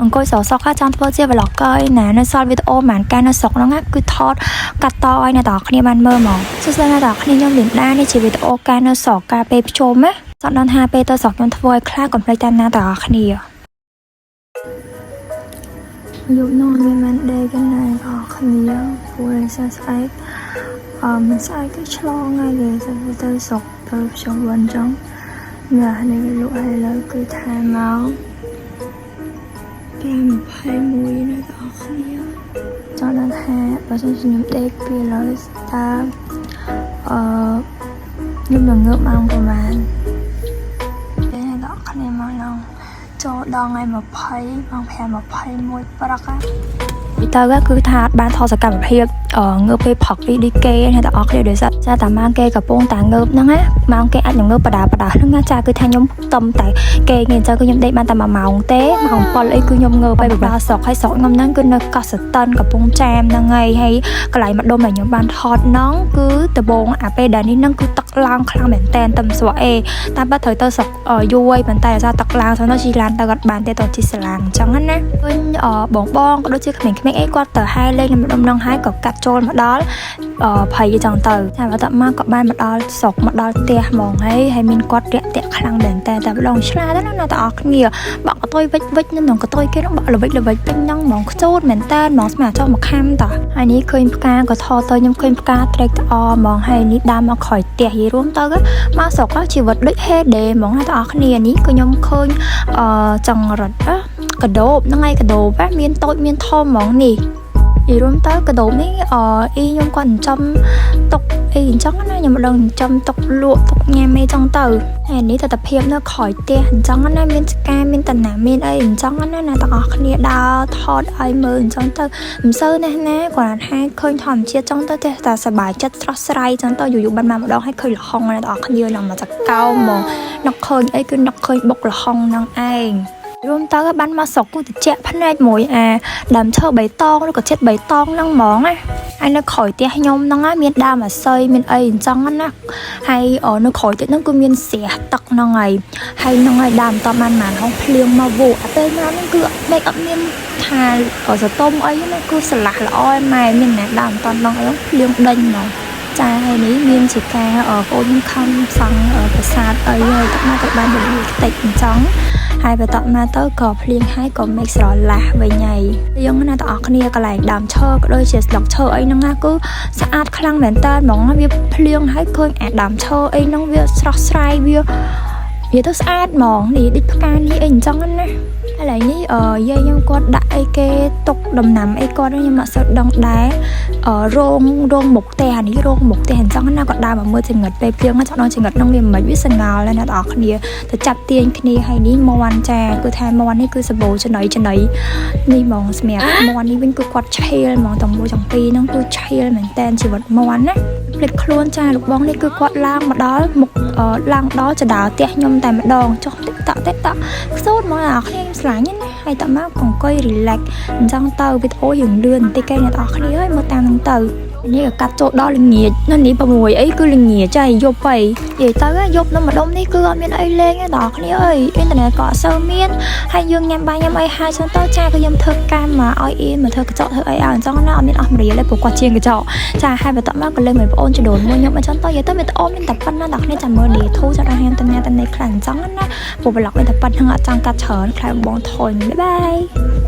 អង្គុយសសុកចង់ធ្វើជា vlogger ឯណានៅសល់វីដេអូប៉ុន្មានកាលនៅស្រុកហ្នឹងណាគឺថតកាត់តឲ្យអ្នកទាំងអស់គ្នាបានមើលហ្មងសួស្តីអ្នកទាំងអស់គ្នាខ្ញុំលីនដានេះជាវីដេអូការនៅស្រុកការពេលភ្ជុំណាចង់ដឹងថាពេលទៅស្រុកខ្ញុំធ្វើឲ្យខ្លះកុំភ្លេចតាមណាទាំងអស់គ្នាយប់នោះមានមែនដេកណាអ្នកទាំងអស់គ្នាព្រោះដោយសារស្អែកអឺមិនស្អែកទៅឆ្លងហើយគេទៅស្រុកទៅភ្ជុំវិញចឹងអ្នកនេះលក់ឲ្យលើគឺថាមក5:21អ្នកទាំងអស់គ្នាចង់ដឹងថាបើសិនជាខ្ញុំដេកពីឥឡូវតើអឺខ្ញុំនឹងងើបម៉ោងប្រហែលពេលអ្នកទាំងអស់គ្នាមកឡើងចូលដល់ថ្ងៃ20ម៉ោង5:21ព្រឹកពីទៅគឺថាអត់បានថតសកម្មភាពងើបពេលផឹកពីដូចគេអ្នកទាំងអស់គ្នាដោយសារចាតាម៉ាងគេកំពុងតែងើបហ្នឹងណាម៉ោងគេអាចនឹងងើបបដាបដាហ្នឹងណាចាគឺថាខ្ញុំតំតែគេងអញ្ចឹងគឺខ្ញុំដេកបានតែ1ម៉ោងទេម៉ោង7អីគឺខ្ញុំងើបไปដល់ស្រុកហើយស្រុកខ្ញុំហ្នឹងគឺនៅកោះសតិនកំពង់ចាមហ្នឹងហើយហើយកន្លែងម្ដុំដែលខ្ញុំបានថតហ្នឹងគឺដបងអាពេលដែលនេះហ្នឹងគឺទឹកឡើងខ្លាំងមែនតែនតំស្វអេតាមពិតត្រូវទៅស្រុកយូរហើយប៉ុន្តែដោយសារទឹកឡើងទៅនោះជិះឡានទៅគាត់បានទេទៅជិះសាឡាងអញ្ចឹងណាឃើញបងបងក៏ដូចជាក្មេងៗអីគាត់ទៅហែលេងនៅម្ដុំហ្នឹងហើយក៏កាត់ចូលមកដល់អឺភ័យអញ្ចឹងទៅតែបន្ទាប់មកក៏បានមកដល់ស្រុកមកដល់ផ្ទះហ្មងហើយហើយមានគាត់រាក់ទាក់ខ្លាំងមែនតែតែម្ដងឆ្លាតណាស់ណាទាំងអស់គ្នាបាក់កតុយវិចវិចនៅក្នុងកតុយគេហ្នឹងបាក់ល្វិចល្វិចពេញហ្នឹងហ្មងខ្ជូតមែនតើហ្មងស្មានចង់មកខំតាហើយនេះឃើញផ្កាក៏ថតទៅខ្ញុំឃើញផ្កាត្រេកត្រអហ្មងហើយនេះដើមមកក្រោយផ្ទះនិយាយរួមទៅមកស្រុកជីវិតដូចហេដេហ្មងណាទាំងអស់គ្នានេះគឺខ្ញុំឃើញអឺចង្រិតកដោបហ្នឹងហើយកដោបមានតូចមានធំហ្មងនេះនិយាយរួមទៅកដោបនេះអអ៊ីខ្ញុំគាត់ចិញ្ចឹមទុកអីអញ្ចឹងណាខ្ញុំមិនដឹងចិញ្ចឹមទុកលក់ទុកញ៉ាំអីចឹងទៅហើយនេះទស្សនភាពនៅក្រោយផ្ទះអញ្ចឹងណាមានឆ្កែមានតាណាមានអីអញ្ចឹងណាណាទាំងអស់គ្នាដើរថតឲ្យមើលអញ្ចឹងទៅមិនសូវណាស់ណាគាត់ថាឃើញធម្មជាតិចឹងទៅតែតែសប្បាយចិត្តស្រស់ស្រាយចឹងទៅយូរយូរបានមកម្ដងហើយឃើញលហុងណាទាំងអស់គ្នាឡើងមកចកោហ្មងនឹកឃើញអីគឺនឹកឃើញបុកលហុងហ្នឹងឯងរួមទៅបានមកស្រុកគូតិចភ្នែកមួយអាដើមឈើបៃតងឬក៏ចិត្តបៃតងហ្នឹងហ្មងណាហើយនៅក្រោយផ្ទះខ្ញុំហ្នឹងមានដើមអាស័យមានអីអញ្ចឹងណាហើយនៅក្រោយទៀតហ្នឹងគឺមានស្រះទឹកហ្នឹងហើយហើយហ្នឹងហើយដើមតបានបានហងភ្លៀងមកវោអាពេលមកហ្នឹងគឺមេឃអត់មានថាសតុំអីណាគឺស្រឡះល្អឯម៉ែមានណាដើមតន់ហ្នឹងអីភ្លៀងដេញហ្មងចាហើយនេះមានជាការបងអូនខ្ញុំខំសង់ប្រាសាទអីហើយទឹកមកក៏បានរលាយខ្ទេចអញ្ចឹងហើយបន្ទាប់មកទៅក៏ភ្លៀងហើយក៏មេឃស្រឡះវិញហើយយើងណាទាំងអស់គ្នាកន្លែងដើមឈើក៏ដូចជាស្លឹកឈើអីហ្នឹងណាគឺស្អាតខ្លាំងមែនតើហ្មងវាភ្លៀងហើយឃើញអាដើមឈើអីហ្នឹងវាស្រស់ស្រាយវានិយាយទៅស្អាតហ្មងនេះដូចផ្កានេះអីអញ្ចឹងណាឥឡូវនេះអឺយាយខ្ញុំគាត់ដាក់អីគេទុកដំណាំអីគាត់ខ្ញុំអត់សូវដឹងដែរអឺរោងរោងមុខផ្ទះអានេះរោងមុខផ្ទះអញ្ចឹងណាគាត់ដើរមកមើលចង្រិតពេលភ្លៀងចង់ដល់ចង្រិតហ្នឹងវាមិនវាសងល់ដែរអ្នកទាំងអស់គ្នាទៅចាប់ទាញគ្នាហើយនេះមន់ចាគឺថាមន់នេះគឺសម្បូរចំណីចំណីនេះហ្មងសម្រាប់មន់នេះវិញគឺគាត់ឆេលហ្មងទាំងមួយទាំងពីរហ្នឹងគឺឆេលមែនតែនជីវិតមន់ណាភ្លេចខ្លួនចាលោកបងនេះគឺគាត់ឡើងមកដល់មុខឡើងដល់ចដាលផ្ទះខ្ញុំតែម្ដងចុះតិចតតិចតខ្សូតមកអ្នកគ្នាខ្ញុំឆ្លាញ់ណាហើយតមកអង្គុយ relax អញ្ចឹងទៅវីដេអូយើងលឿនបន្តិចគេអ្នកនរគ្នាហើយមើលតាមហ្នឹងទៅនេះក៏កាត់ចូលដល់ល្ងាចនៅនេះ6អីគឺល្ងាចហើយយប់ហីនិយាយទៅយប់នៅម្ដុំនេះគឺអត់មានអីលេងទេដល់គ្នាអើយអ៊ីនធឺណិតក៏អត់សូវមានហើយយើងញ៉ាំបាយញ៉ាំអីហើយចឹងទៅចាគឺខ្ញុំធ្វើកម្មមកឲ្យអ៊ីមកធ្វើកញ្ចក់ធ្វើអីឲ្យអញ្ចឹងណាអត់មានអស់មរៀលទេព្រោះគាត់ជាងកញ្ចក់ចាហើយបន្ទាប់មកក៏លេងមួយបងអូនចដូនមួយខ្ញុំអញ្ចឹងទៅនិយាយទៅវីដេអូមានតែប៉ុណ្ណាដល់គ្នាចាំមើល day 2ចាំដល់ខ្ញុំទៅណាទៅណីខ្លះអញ្ចឹងណាព្រោះ vlog មានតែប៉ុណ្្នឹងអត់ចង់កាត់ច្រើនខ្លាចបងធុញ bye bye.